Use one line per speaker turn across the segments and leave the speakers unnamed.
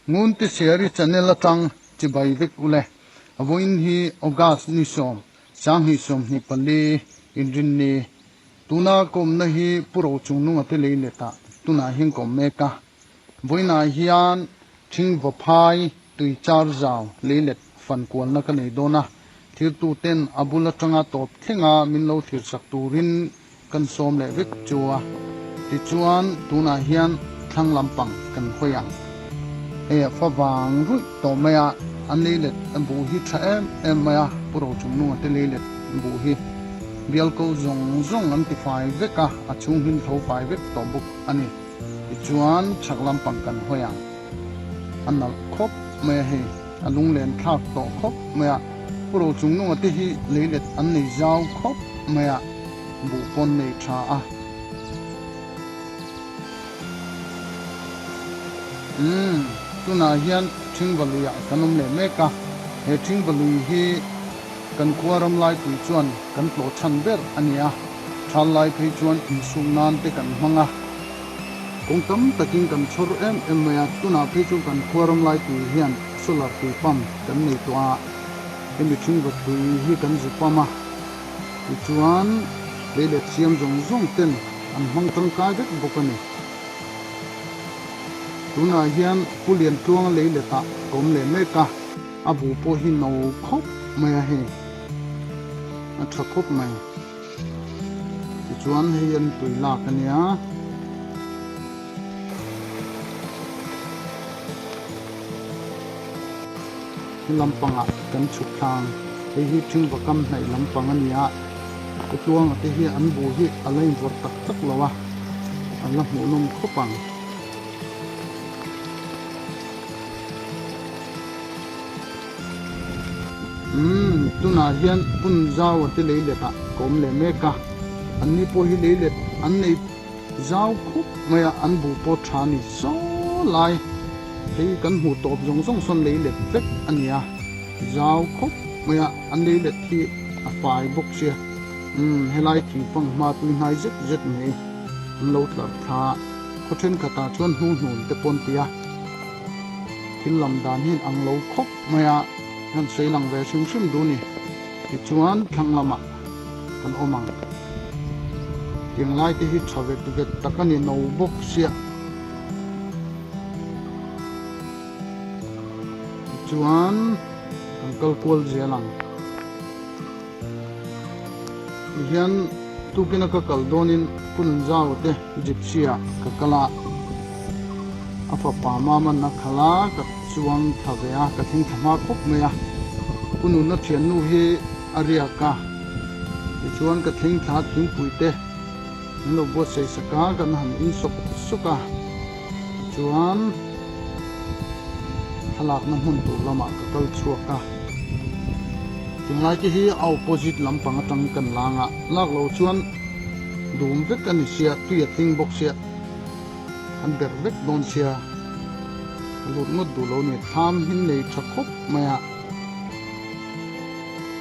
Ngunti Siari channel atang chibai vek ule. A vawiin hi August ni sawm, 2024 inrinni. Tuna kawmna hi Pu Rochungnunga te lei letah tunah hian ka awm mek a. Vawiinah hian Thingvaphai tui char zau leilet fan kualna ka nei dawn a. Thirtuten a bul atanga tawp thlenga min lo thirsak turin kan sawm leh vek chu a. Tichuan, tunah hian thlang lampang kan hawi ang. Hei a fa vang ruih tawh mai a, an leilet buh hi tha em em mai a, Pu Rochungnunga te leilet buh hi bialko zawng zawng an tifai vek a, a chhung hin tho fai vek tawh bawk a ni. Tichuan, chhak lampang kan hawi ang. A nalh khawp mai a hei, a lunglen thlak tawh khawp mai a, Pu Rochungnunga te hi leilet an nei zau khawp mai a. Buh pawn nei tha a. Umm, tunah hian Thingvaluiah kan awm leh mek a. He Thingvalui hi kan khua ram laipui chuan kan tlawh chhan ber a ni a. Thal lai phei chuan insuk nan te kan hmang a. Kawng tam takin kan chhawr em em mai a. Tunah phei chu kan khua ram laipui hian solar tui pump kan nei tawh a. Hemi Thingvatui hi kan zu pump a. Tichuan, lei leh siam zawng zawng ten an hmang tangkai vek bawk a ni. Tunah hian Pu Liantluanga lei letah ka awm leh mek a, a bu pawh hi no khawp mai a hei, a tha khawp mai. Tichuan, hei an tui lak a nia. He lampangah kan chhuk thlang. Hei hi Thingva kam hnaih lampang a ni a, Kutluanga te hi an bu hi a la invawrh tak tak lo a, an la hmuhnawm khawp ang. Umm, tunah hian hmun zau a ti leilet ah ka awm leh mek a, an ni pawh hi leilet an nei zau khawp mai a, an bu pawh tha ni saw lai. Hei kan hmuh tawp zawng zawng sawn lei let vek a ni a, zau khawp mai a, an lei let hi a fai bawk sia. Umm, helai thingfang hma tui hnai zet zet mai an lo tlar thla a, khaw thenkhatah chuan hnuhnun te pawh an ti a, thil lam dan hian ang lo khawp mai a, han sawi lang ve hrim hrim duh a ni. Tichuan thlang lamah kan awm ang. Tiang lai te hi tha vet vet tak a ni no bawk sia. Tichuan kan kal kual zel ang. Tihian tukina ka kal dawnin Punzau te gypsy ah ka kal a, a fapa Maman a khalh a, ka chuang thla ve a, ka thleng thla hma khawp mai a. Pu Nuna thiannu hi a riak a, tichuan ka thleng thla thingpui te Min lo buatsaih sak a, kan han in sawk sawk a, tichuan thlalakna hmun tur lamah ka kal chhuak a. Tinglai te hi a opposite lampang atang kan lang a, lak lo chuan dum vek a ni sia, tui a tling bawk sia, kan berh vek dawn sia, ka lut ngawt duh lo ni, thlam hi nei tha khawp mai a.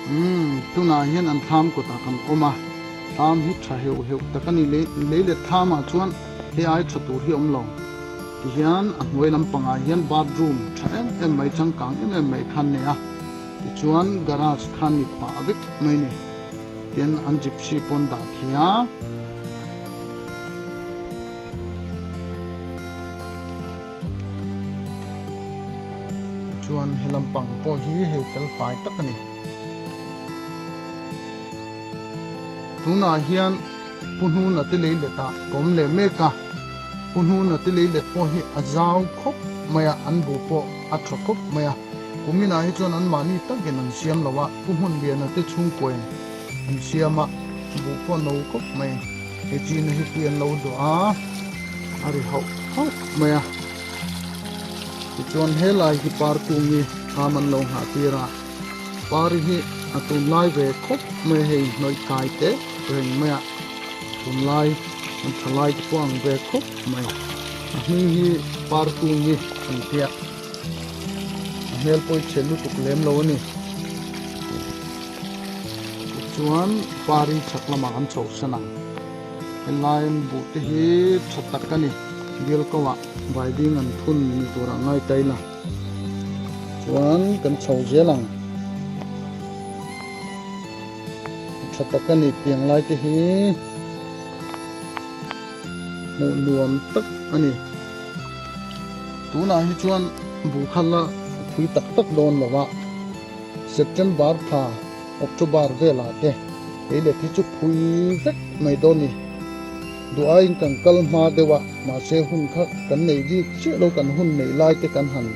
Umm, tunah hian an thlam kawtah kan awm a. Thlam hi tha heuh heuh tak a ni. Lei leh thlamah chuan hei ai tha tur hi a awm lo. Tihian a hnuai lampangah hian bathroom tha em em mai changkang em em mai kha an nei a. Tichuan garage kha ni pah vek mai ni. Tian an gypsy pawn dah thei a. Chuan he lampang pawh hi hei fel fai tak a ni. Tunah hian Pu Hnuna te lei letah ka awm leh mek a, Pu Hnuna te lei let pawh hi a zau khawp mai a, an bu pawh a tha khawp mai a. Kuminah hi chuan anmahni takin an siam lo a, Pu Hmunliana te chhungkuain an siam a, buh pawh a no khawp mai. He china hi tui an lo duah a, a ri hauh hauh mai a. Tichuan helai hi parkungi thlam an lo nghah tir a. Pari hi a tunlai ve khawp mai a, hei hnawih kai teh reng mai a, tunlai an tha lai te pawh ang ve khawp mai. A hming hi Parkungi an tia, a hmel pawh i chhe lutuk lem lo a ni. Tichuan Pari chhak lamah kan chhoh san ang, helai an buh te hi tha tak a ni, bial ko ah vaiding an phun ni turah ngai ta ila. Chuan kan chho zel ang. Tha tak a ni tiang lai te hi hmuh nuam tak a ni. Tunah hi chuan buh kha la phui tak tak dawn lo a, September thla October velah te ei let hi chu phui vek mai dawn ni. Duh aiin kan kal hma deuh a, mahse hun kha kan nei bik chiah lo kan hun neih lai te kan han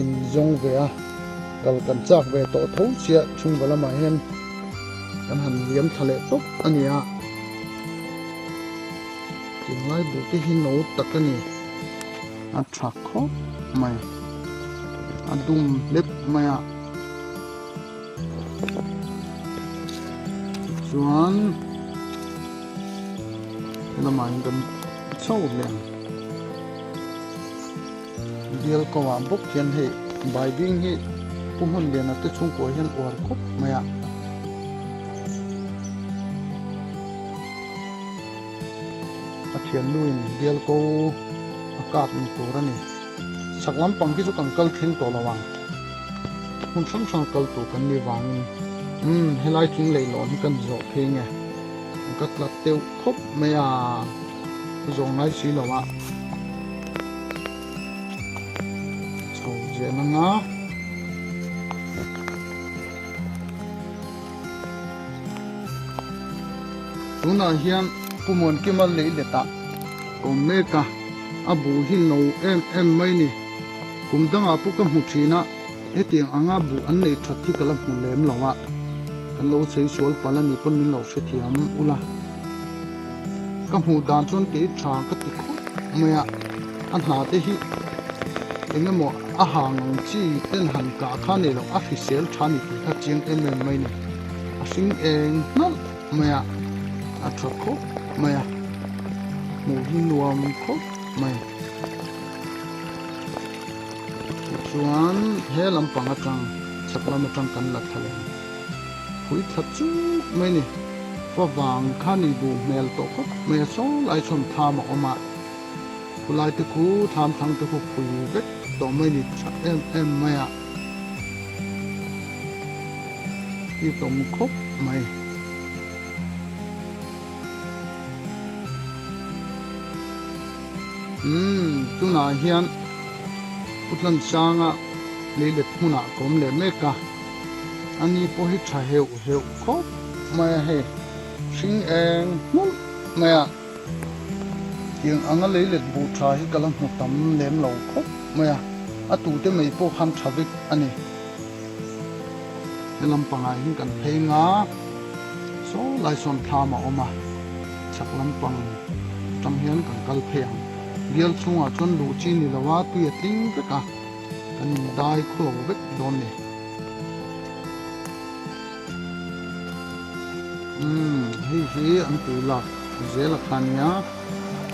in zawng ve a, kal kan chak ve tawh tho chiah chhungkaw lamah hian kan han liam thla leh tawp a ni a. Tinglai buh te hi no tak a ni. A tha khawp mai. A dum hlep mai a. Tichuan helamah hian kan chho hle ang. Bial ko ah bawk hian hei baibing hi Pu Hmunliana te chhungkua hian uar khawp mai a. A thiannu in bial ko a kap ni tur a ni. Chhak lampang khi chu kan kal thleng tawh lo ang. Hmun hrang hrang kal tur kan nih vangin umm helai thing leihlawn hi kan zawh phei nge ka tla teuh khawp mai a ka zawh ngai si lo a. Chho zel anga. Tunah hian Pu Muankima lei letah kawm mek a, a bu hi no em em mai ni. Kum dangah pawh ka hmu thin a, hetiang anga bu an nei that hi ka la hmu lem lo a, kan lo chei sual palh a ni pawn min lo hrethiam ula. Ka hmuh dan chuan kei tha ka ti khawp mai a, a hna te hi eng emaw a hang ang chi ten han kah kha nei lo, a hrisel tha ni tih kha chiang em em mai ni. A hring eng hnalh mai a, a tha khawp mai a, hmuh hi nuam khawp mai. Tichuan he lampang atang chhak lam atang kan la thla leh ang. Phui thla chuk mai ni. Fa vang kha ni duh hmel tawh khawp mai a saw lai chhawn tham a awm a. Khulai te khu tham thlang te khu phui vek tawh mai ni tha em em mai a. Ti tawm khawp mai. Umm tunah hian Putlansanga leilet hmunah ka awm leh mek a, ani pawh hi tha heuh heuh khawp mai a hei, hring eng hmulh mai a, tiang anga leilet buh tha hi ka la hmu tam lem lo khawp mai a, a tute mai pawh khan tha vek a ni. He lampangah hian kan phei nga saw lai sawn thlam a awm a, chhak lampang atang hian kan kal phei ang. Bial chhungah chuan luh chi ni lo a, tui a tling vek a, kan indai khulo vek dawn ni. Umm hei hi an tui lak zel a kha nia,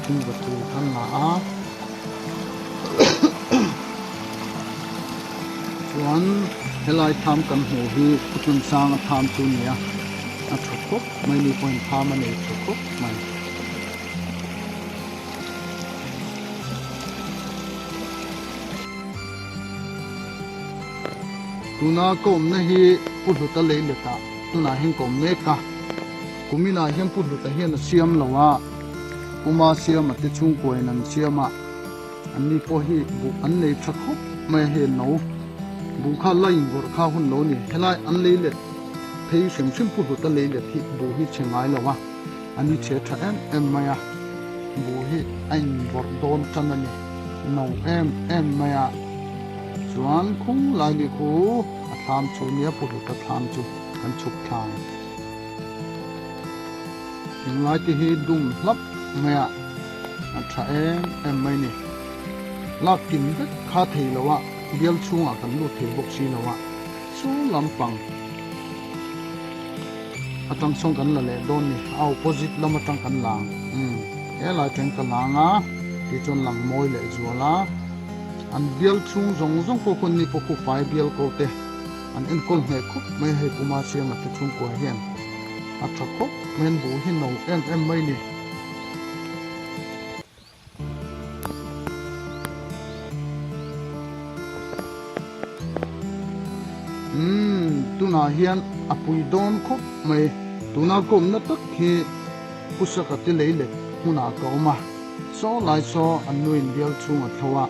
thing va tui khan la a. Chuan helai tham kan hmuh hi Putlansanga tham chu a ni a, a tha khawp mai ni pawhin tham a nei tha khawp mai. Tuna ka awmna hi Pu Hluta lei letah tunah hian ka awm mek a, kuminah hian Pu Hluta hian a siam lo a, Puma siama te chhungkuain an siam a. Anni pawh hi buh an nei tha khawp mai a, hei no buh kha la invawrh kha hun lo ni. Helai an lei let phei hrim hrim pu hlut a lei let hi buh hi chhe ngai lo a, an i chhe tha em em mai a, buh hi a invawrh dawn tan a ni no em em mai a. Chuan khung lai ni khu a thlam chu nia pu hlut a thlam chu kan chhuk thlang. Englai te hi dum hlap mai a. A tha em em mai ni. Lak kim vek kha thei lo a, bial chhungah kan lut thei bawk si lo a, chu lampang atang sawn kan la leh dawn ni, a opposite lam atang kan la ang. Umm helai teng ka lang a, tih chuan lang mawi leh zual a, an bial chhung zawng zawng pawh khawn ni pawh khu fai bial ko te an enkawl hneh khawp mai hei Puma Siama te chhungkua hian a tha khawp mai an buh hi no em em mai ni. ah hian a pui dawn khawp mai. Tuna kawmna tak hi Pu Saka te lei let hmunah ka awm a, saw lai saw an nu in bial chhung a thlo a,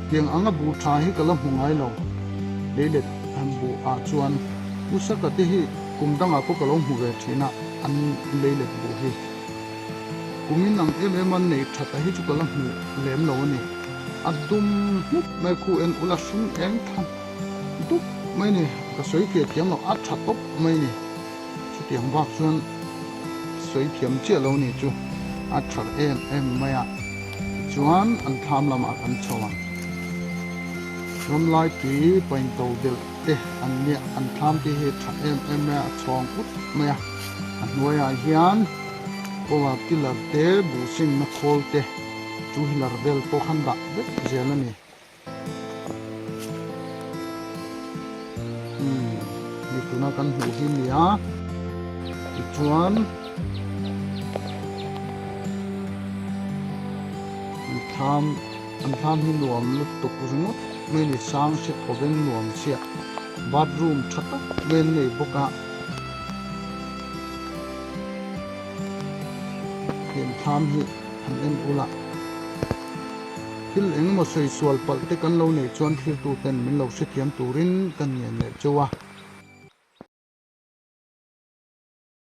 tiang anga buh tha hi ka la hmu ngai lo. Lei let han buh ah chuan Pu Saka te hi kum dangah pawh ka lo hmu ve thin a, an lei let buh hi kumin ang em em a nei that a hi chu ka la hmu lem lo a ni. A dum hmup mai khu en ula hring eng than dup mai ni, ka sawi fiah thiam lo, a tha tawp mai ni. Chutiang bak chuan sawi thiam chiah lo ni chu a tha em em mai a, tichuan an thlam lamah kan chho ang. Ramlai tui painto delh te an nia, an thlam te hi tha em em mai a, a chhawng ut mai a, a hnuaiah hian power tiller te, buhsingna khawl te, two wheeler vel pawh khan dah vek zel a ni. Umm hei tuna kan hmuh hi nia tichuan an thlam an thlam hi nuam lutuk ringawt mai a ni sang si thawveng nuam chiah bathroom tha tak mai an nei bawk a hei an thlam hi han en ula. Thil engemaw sawi sual palh te kan lo neih chuan thlirtu ten min lo hrethiam turin ka ngen leh cheu a.